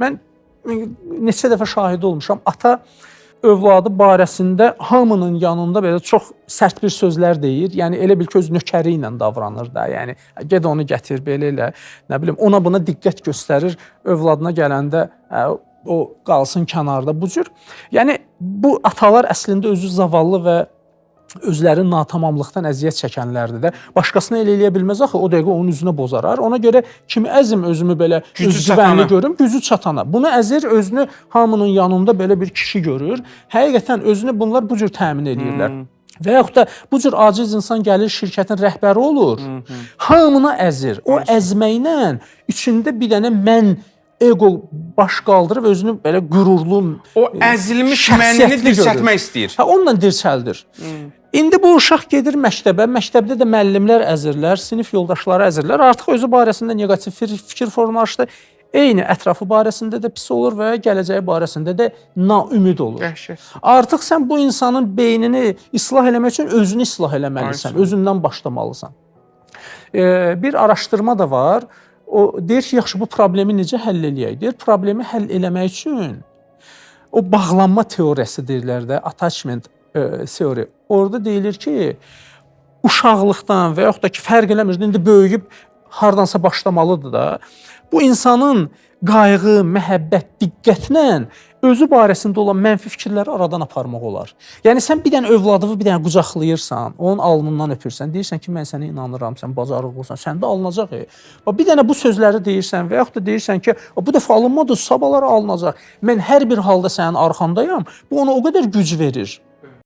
Mən neçə dəfə şahid olmuşam. Ata övladı barəsində hamının yanında belə çox sərt bir sözlər deyir. Yəni elə bil ki, öz nökəri ilə davranır da. Yəni get onu gətir, belə elə, nə bilim, ona buna diqqət göstərir. Övladına gələndə o qalsın kənarda bu cür. Yəni bu atalar əslində özü zavallı və özləri natamamlıqdan əziyyət çəkənlərdir də. Başqasına elə eləyə bilməz axı, o dəqiqə onun üzünə bozarar. Ona görə kimi əzim özümü belə özgüvənli görüm, gücü çatana. Bunu əzir, özünü hamının yanında belə bir kişi görür. Həqiqətən özünü bunlar bu cür təmin eləyirlər. Və yaxud da bu cür aciz insan gəlir şirkətin rəhbəri olur. Hamını əzir. O əzməklə içində bir dənə mən ego baş qaldırıb özünü belə qürurlu, o əzilmiş mənini dirçəltmək istəyir. Hə, onunla dirçəldir. İndi bu uşaq gedir məktəbə, məktəbdə də müəllimlər əzirlər, sinif yoldaşları əzirlər. Artıq özü barəsində neqativ fikir formalaşdı. Eyni ətrafı barəsində də pis olur və gələcəyi barəsində də naümid olur. Dəhşət. Artıq sən bu insanın beynini islah eləmək üçün özünü islah eləməlisən, özündən başlamalısan. Bir araşdırma da var. O deyir ki, yaxşı bu problemi necə həll eləyək? Deyir, problemi həll eləmək üçün o bağlanma teoriyası deyirlər də, attachment theory. Orada deyilir ki, uşaqlıqdan və yaxud da ki, fərq eləmir, indi böyüyüb hardansa başlamalıdır da. Bu insanın qayğı, məhəbbət, diqqətlə özü barəsində olan mənfi fikirləri aradan aparmaq olar. Yəni sən bir dənə övladını bir dənə qucaqlayırsan, onun alnından öpürsən, deyirsən ki, mən sənə inanıram, sən bacarıqlısan, səndə alınacaq. Bax bir dənə bu sözləri deyirsən və yaxud da deyirsən ki, bu dəfə alınmadı, sabahlar alınacaq. Mən hər bir halda sənin arxandayam. Bu ona o qədər güc verir.